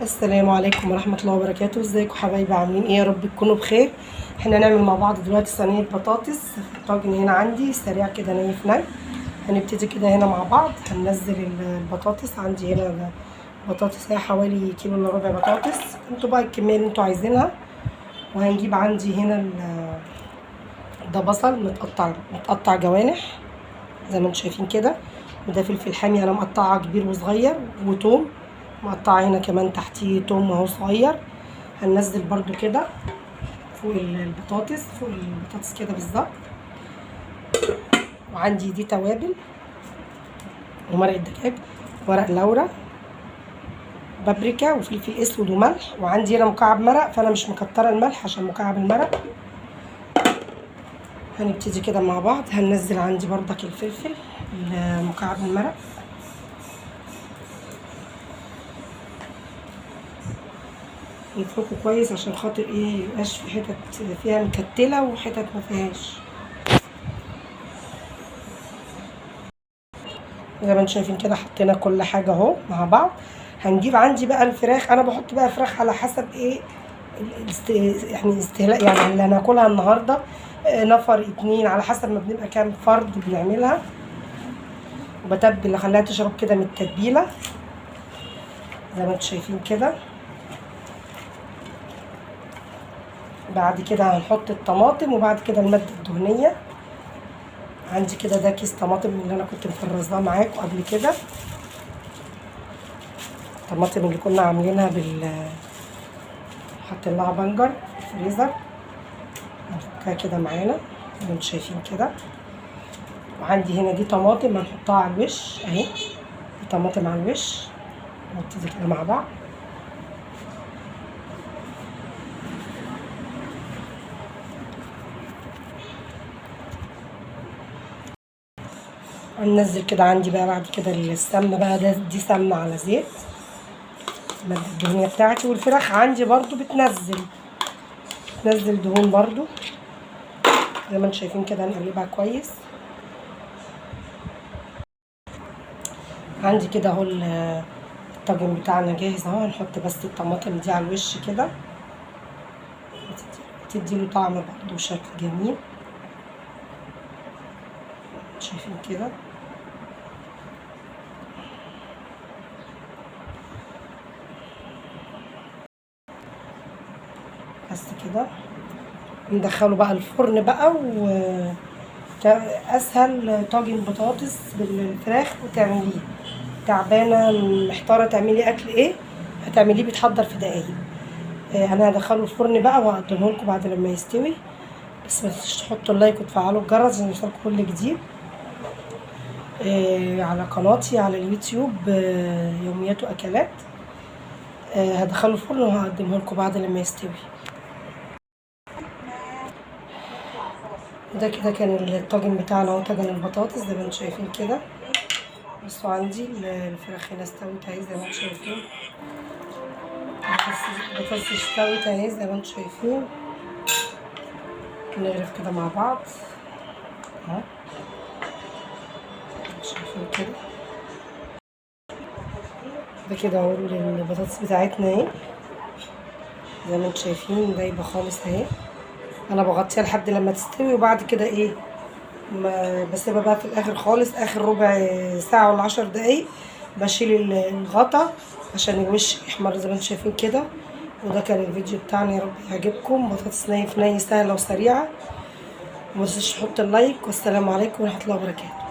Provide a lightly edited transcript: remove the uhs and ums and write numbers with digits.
السلام عليكم ورحمة الله وبركاته. ازيكم حبايبي؟ عاملين ايه؟ يا رب تكونوا بخير. احنا هنعمل مع بعض دلوقتي صينية بطاطس في الطاجن هنا عندي سريع كده ني في ني. هنبتدي كده هنا مع بعض. هننزل البطاطس عندي هنا، بطاطس هي حوالي كيلو الا ربع بطاطس، انتوا بقى الكمية اللي انتوا عايزينها. وهنجيب عندي هنا ده بصل متقطع جوانح زي ما انتوا شايفين كده، وده فلفل حامي انا مقطعه كبير وصغير، وتوم مقطعه هنا كمان تحتيه توم اهو صغير. هننزل برده كده فوق البطاطس، فوق البطاطس كده بالظبط. وعندي دي توابل ومرقه دجاج، ورق لورا، بابريكا، وفلفل اسود وملح. وعندي هنا مكعب مرق، فانا مش مكتره الملح عشان مكعب المرق. هنبتدي كده مع بعض. هننزل عندي بردك الفلفل مكعب المرق، نفركه كويس عشان خاطر ايه ميبقاش في حتت فيها مكتله وحتت ما فيهاش. زي ما انتم شايفين كده حطينا كل حاجة اهو مع بعض. هنجيب عندي بقى الفراخ، انا بحط بقى فراخ على حسب ايه يعني استهلاك، يعني اللي هناكلها النهارده نفر اتنين على حسب ما بنبقى كام فرد بنعملها. وبتبل اخليها تشرب كده من التتبيله زي ما انتم شايفين كده. بعد كده هنحط الطماطم، وبعد كده المادة الدهنية. عندي كده ده كيس طماطم اللي انا كنت مفرزاه معاكم قبل كده، الطماطم اللي كنا عاملينها حاطين لها بنجر في الفريزر. هنفكها كده معانا زي ما انتم شايفين كده. وعندي هنا دي طماطم هنحطها على الوش اهي، دي طماطم على الوش. نبتدي كده مع بعض. هننزل كده عندي بقى بعد كده السمنة بقى، ده دي سمنه على زيت، المادة الدهنية بتاعتي. والفراخ عندي برضو بتنزل دهون برضو زي ما انتم شايفين كده. هنقلبها كويس. عندي كده اهو الطاجن بتاعنا جاهز اهو. هنحط بس الطماطم دي على الوش كده، تدي له طعم برضو وشكل جميل. شايفين كده. بس كده ندخله بقى الفرن بقى. و اسهل طاجن بطاطس بالفراخ وتعمليه. تعبانة محتارة تعملي اكل ايه، هتعمليه بيتحضر في دقايق. انا هدخله الفرن بقى وهقدمه لكم بعد لما يستوي. بس ما تنسوش تحطوا اللايك وتفعلوا الجرس عشان يوصلكم كل جديد على قناتي على اليوتيوب، يوميات واكلات. هدخله الفرن وهقدمه لكم بعد لما يستوي. ده كده كان الطاجن بتاعنا اهو، طاجن البطاطس زي ما انتم شايفين كده. بصوا عندي الفراخ هنا استوت اهي زي ما انتم شايفين، البطاطس استوت اهي زي ما انتم شايفين. نغرف كده مع بعض اهو، شايفين كده. ده كده اهو البطاطس بتاعتنا اهي زي ما انتم شايفين، دايبه خالص اهي. انا بغطيها لحد لما تستوي، وبعد كده ايه ما بسيبها بقى في الاخر خالص، اخر ربع ساعة ولا 10 دقايق بشيل الغطا عشان الوش يحمر زي ما انتم شايفين كده. وده كان الفيديو بتاعنا، يا رب يعجبكم. بطاطس ني في ني سهلة وسريعة. وما تنسوش تحطوا اللايك، والسلام عليكم ورحمة الله وبركاته.